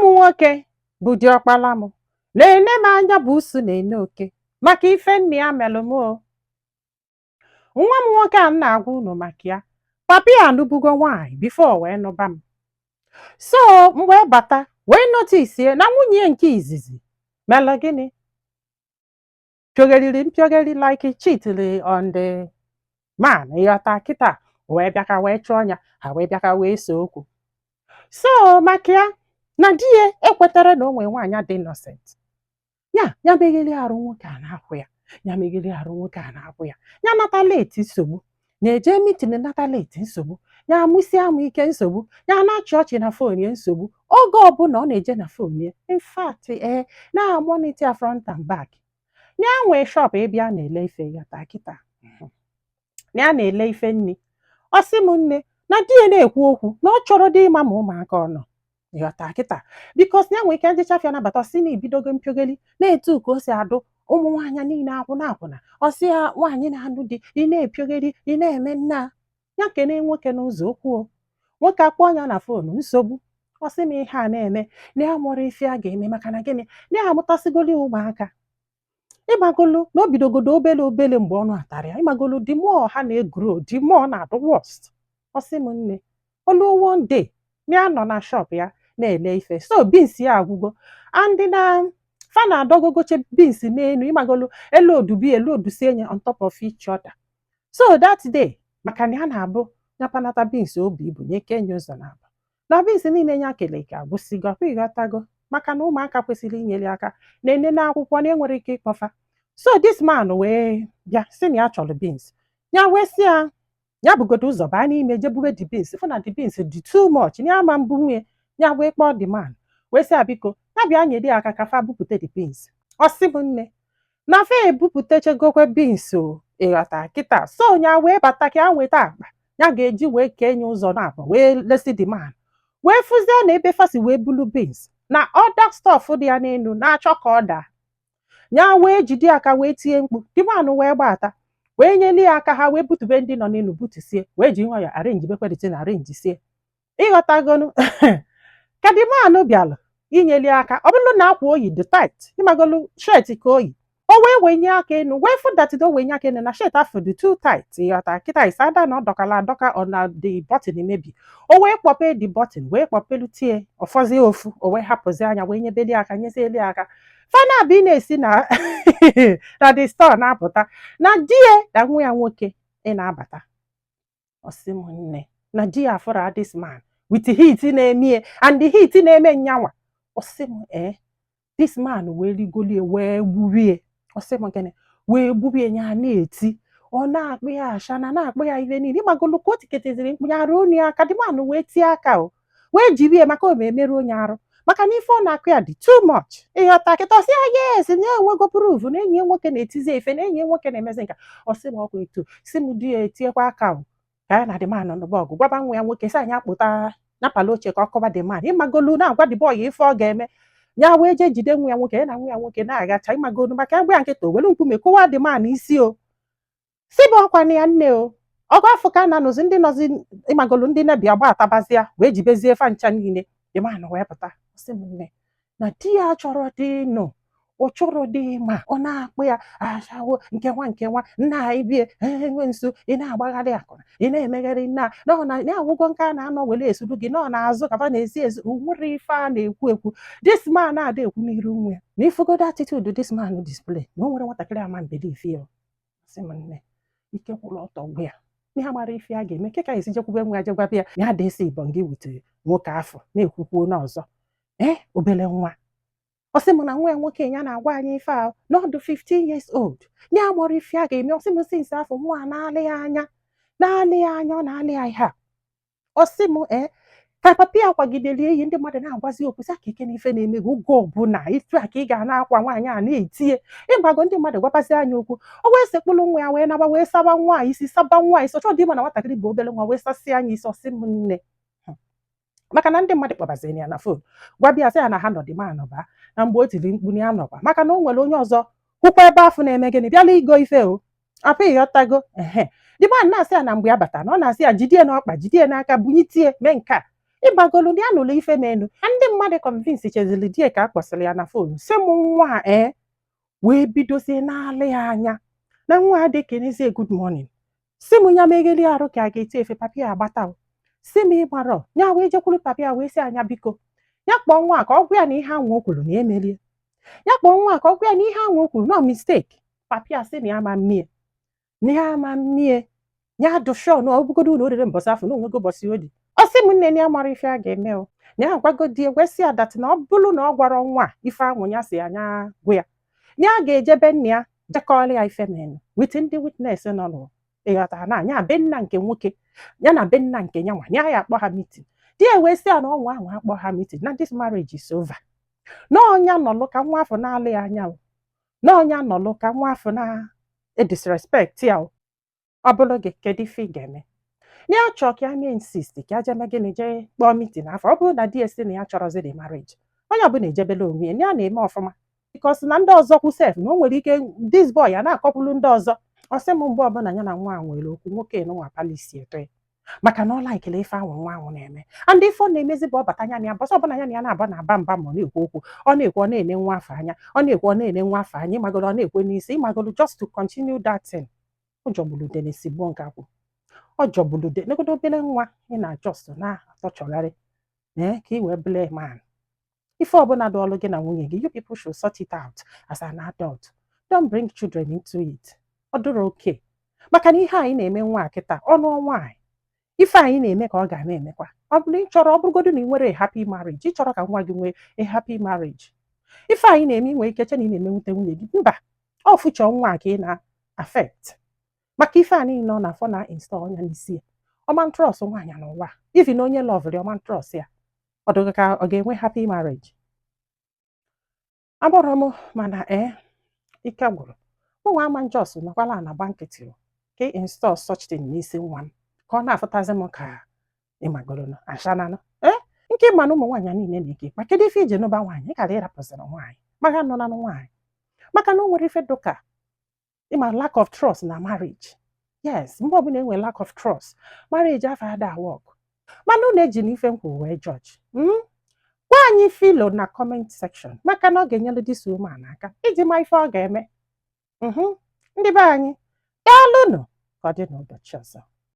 M nwoke bụ diọkpala m na-ene m anya bụ usu na-ene oke maka ife nna ya melụ m o. Nwa m nwoke a m na-agwa unu maka ya, papa ya anụbugo nwaanyị before wee nụba m. So m wee bata wee notice na nwunye nke izizi melụ gịnị? Pịogheriri mpịogheri, like cheatili on the man. Ịghọta kịta? Wee bịaka wee chụọ ya, ha wee bịaka wee see okwu. So maka ya na di ya ekwetara na o nwee nwaanyị dị innocent, ya ya megheri arụ nwoke a na-akwụ ya, ya megheri arụ nwoke a na-akwụ ya, ya nata late, nsogbu, na-eje meeting nata late, nsogbu, ya amụsi amụ ike, nsogbu, ya na-achị ọchị na phone ya, nsogbu. Oge ọbụla ọ na-eje na phone ya, in fact, ee, na-amonitor ya front and back. Ya nwee shop ebe a na-ele ife ya taa kịta, na ya na-ele ife nri. Ọ sị m nne, na di ya na-ekwu okwu na ọ chọrọ dị ịma ma ụmụaka ọ nọ. Ịghọta kịta? Because ya nwee ike njechafịa nabata, ọsị na ibidogo mpiogheli na-etu ka o si adụ ụmụ nwaanyị niile akwụna akwụna. Ọsị ya nwaanyị na-anụ di, ị na-epiogheri, ị na-eme nna ya kene nwoke n'ụzọ okwu o. Nwoke akpọọ ya na phone, nsogbu. Ọsị m ihe a na-eme na ya mụrụ ife a ga-eme, maka na gịnị? Na ya amụtasịgoli ụmụaka. Ịmagolu na o bidogodo obele obele mgbe ọnụ atara ya. Ịmagolu, the more ha na-egrow, the more ọ na-adụ worst. Ọsị m nne, olu one day na ya nọ na shop ya na-ele ife, so beans ya agwụgo and na fa na-adọgogoche beans n'elu. Ịmagolu, elu odubi elu odusie ya on top of each other. So that day, maka na ya na-abụ nyapanata beans obi ibu nye kenye ụzọ na abụ na beans niile ya kele ka agwụsịgo akwa. Ịghọtago? Maka na ụmụaka kwesịrị inyere aka na-enene akwụkwọ na enwere ike ịkpọfa. So this man wee bịa sị na ya chọrọ beans. Ya wee sị ya ya bugodo ụzọ baa n'ime je bube the beans, fụ na the beans dị too much na ya ama mbụ nwunye ya. Wee kpọọ the man, wee sị ya biko ya bịa nyere ya aka ka fa bupute the beans. Ọ sị m nne, na fa ebuputechegokwe beans o. Ịghọta kịta? So ya wee bata ka ya weta akpa ya ga-eji wee kee nye ụzọ na-abụ wee lesi the man, wee fụzie na ebe fasi wee bulu beans na other stuff dị ya n'elu na-achọ ka ọ daa. Ya wee jide aka wee tie mkpu. The man wee gbata wee nyeli ya aka, ha wee butube ndị nọ n'elu butusie, wee ji nwayọ arrange bekwerịta na arrange sie. Ịghọtagonu? Ka the man bịalụ inyeli aka, ọ bụrụ na akwa oyi dị tight, ịmagolu, shirt ka oyi, o wee wenye aka enu wee fụ that o wenye aka enu na shirt afọ dị too tight. Ịghọta kịta? Is ada na ọ dọkala adọka, ọ na the button mebi. O wee kpọpee the button, wee kpọpelutie ọfọzie ofu, o wee hapụzi anya wee nyebeli aka, nyezieli aka. Fana bụ ị na-esi na the store na-apụta na di ya na nwa ya nwoke ị na-abata. Ọ sị m nne, na di ya afụra this man with heat na-emie and the heat na-eme nyanwa. Ọ sị m ee, this man wee rigolie wee gburie. Ọ sị m gịnị? Wee gburie ya, na-eti, ọ na-akpụ ya ashana, na-akpụ ya ihe niile. Ịgbagolu ka o tiketeziri mkpu ya ruo ya aka, the man wee tie aka o wee jiri ya maka o ma emerụ onye arụ, maka na ife ọ na-akụ ya dị too much. Ịghọta kịta? Ọsị ya yes, na enwego proof na enyi ya nwoke na-etizi efe, na enyi ya nwoke na-emezi nka. Ọ sị m ọkwa etu si m di ya etiekwa aka o ka ya na the man nọ ọgụ, gwaba nwa ya nwoke sị anyị akpụta napala oche ka ọ kọba the man. Ịmagolu, na-agwa the boy ife ọ ga-eme. Ya wee jee jide nwa ya nwoke, ya na nwa ya nwoke na-agacha. Ịmagolu, maka egbe ya nkịta, o were nkume kụwa the man isi o si bụ ọkwa na ya nne o ọgụ afọ ka a na-anụzi ndị nọzi. Ịmagolu, ndị na-bịa gba atabazịa wee jibezie fa ncha niile. The man wee pụta, sị m nne, na di ya chọrọ dị nụ, ọ chọrọ dị ma ọ na-akpụ ya ashawo nke nwa nke nwa nna anyị bie enwe nso. Ị na-agbagharị akụna, ị na-emegharị nna na ọ na ya-awụgo nke a na-anọ were esuru gị nọ n'azụ ka fa na-esi ezu. Nwere ife a na-ekwu ekwu, this man na-ada ekwu n'iru nwa ya na ifugodo attitude this man display na o nwere nwatakịrị ama mbelife ya. Sị m nne, ike kwụrụ ọtọ gwa ya ihe mara ife a ga-eme ke ka esi jekwube nwa ya, jegwabịa ya na ya da esi ibọn gị wute nwoke afọ na-ekwukwuo n'ọzọ. Ee, obele nwa. Ọ sị m na nwa ya nwoke ya na-agwa anyị ife ahụ n'ọdụ 15 years old, ya mụrụ ife a ga-eme. Ọ sị m since afọ nwa na-alị ya anya, na-alị ya anya, ọ na-alị ya ihe a. Ọ sị m ee, ka papa ya kwagidere eyi ndị mmadụ na-agwazi okwu sị aka ike na ife na-eme gị oge ọbụla ife a ka ị ga na-akwa nwaanyị a na-etinye. Ịgbago, ndị mmadụ gwabazi anya okwu, o wee sekpụrụ nwa ya wee naba, wee saba nwa isi, saba nwa isi. Ọchọ dị ịma na nwatakịrị bụ obere nwa, wee sasịa anya isi. Ọsị m nne, maka na ndị mmadụ kpọbaziri ya na phone gwabịa sị ya na ha nọ, the man baa na mgbe o tiri mkpu na ya nọkwa, maka na o nwere onye ọzọ hụkwa ebe afọ na-eme gịnị bịala igo ife o apụ. Ịghọtago? Ehe, the man na-asị ya na mgbe ya bata na ọ na-asị ya jidie n'ọkpa, jidie n'aka, bunyitie, mee nke a. Ịgbagolu na ya nụrụ ife menu na ndị mmadụ convince chezili die ka a kpọsịrị ya na phone, sị m nwa a ee wee bidozie na-alị ya anya na nwa a dị kenezie good morning. Si m ya megheli arụ ka a ga-eti efe papi ya agbata o. Si m ịgbarọ ya wee jekwuru papi ya wee sị anya biko, ya kpọọ nwa a ka ọ gwa ya na ihe anwụ o kwuru na emelie, ya kpọọ nwa a ka ọ gwa ya na ihe anwụ o kwuru no mistake. Papi ya sị na ya ma mmie, na ya ma mmie, ya dụ sure na ọ bụgodo na o rere mbọsị afọ na onwego ụbọchị o dị. Ọ sị m nne, na ya mara ife a ga-eme o, na ya agwago di ya wee sị ya that na ọ bụrụ na ọ gwara nwa a ife anwụ ya si anya gwa ya, na ya ga-eje be nna ya jekọọrọ ya ife menụ with ndị witness nọ n'ụ. Ịghọtara na anya be nna nke nwoke ya na be nna nke ya nwa ya ya akpọ ha meeting. Di ya wee sị ya na ọnwa ahụ akpọ ha meeting na this marriage is over, na ọnya nọlụ ka nwa afọ na-alụ ya anya o, na ọnya nọlụ ka nwa afọ na disrespect ya o. Ọ bụrụ gị, kedu ife ị ga-eme? Na ya chọọ ka ya mee insist ka ya jee mee gịnị, jee kpọọ meeting afọ. Ọ bụrụ na di ya sị na ya chọrọzi the marriage, onye ọbụla ejebela onwe ya, na ya na-eme ọfụma, because na ndị ọzọ kwu sef na o nwere ike this boy ya na-akọkwulu ndị ọzọ. Ọ sị m mgbe ọbụla ya na nwa a nwere okwu, nwoke nụnwa palisi eto ya maka na ọ likele ife ahụ nwa ahụ na-eme. And ife ọ na-emezi bụ ọ bata ya na ya bọsọ ọbụla ya na ya na-aba na-aba mba, ma ọ na-ekwu okwu, ọ na-ekwu, ọ na-ene nwa afọ anya, ọ na-ekwu, ọ na-ene nwa afọ anya, ịmagolo ọ na-ekwe n'isi, ịmagolo, just to continue that thing. Ọ jọgburu udene si gbuo nkakwụ, ọ jọgburu ude negodo obere nwa ị na-just na-atọchọgharị ee ka ị wee blame man. Ife ọbụla dị ọlụ gị na nwunye gị, you people should sort it out as an adult. Don't bring children into it. Ọ dụrụ oke maka na ihe anyị na-eme nwa a kịta ọnụ nwaanyị, ife anyị na-eme ka ọ ga na-emekwa. Ọ bụrụ ị chọrọ, ọ bụrụgodu na ị nwere a happy marriage, ị chọrọ ka nwa gị nwee a happy marriage, ife anyị na-eme, ị nwere ike che na ị na-emenwute nwunye gị. Mba, ọ future nwa a ka ị na-affect, maka ife a niile ọ na-afọ na install ya n'isi ya. Ọma trust nwaanyị n'ụwa, even onye loverụ ọma trust ya, ọ dịghị ka ọ ga-enwe happy marriage. Agbọrọ m mana ee, ike gwụrụ ụmụ ama njọs nọkwala na gba nkịtị o, ka ị install such thing n'isi nwa m ka ọ na-afụtazi m ka ịmagoro ashananụ ee nke ịma na ụmụ nwaanyị niile na-eke ma kedu ife iji nụba nwaanyị? Ị kara ịrapụziri nwaanyị maka nọ nanụ nwaanyị, maka na o nwere ife dụka ịma lack of trust na marriage. Yes, mgbe ọbụla enwere lack of trust, marriage afọ ada work. Mana unu eji na ife m kwuru wee judge gwa anyị filo na comment section, maka na ọ ga-enyere this woman aka iji ma ife ọ ga-eme. Ndị be anyị, daalụnụ. Ka ọ dị n'ụbọchị ọzọ.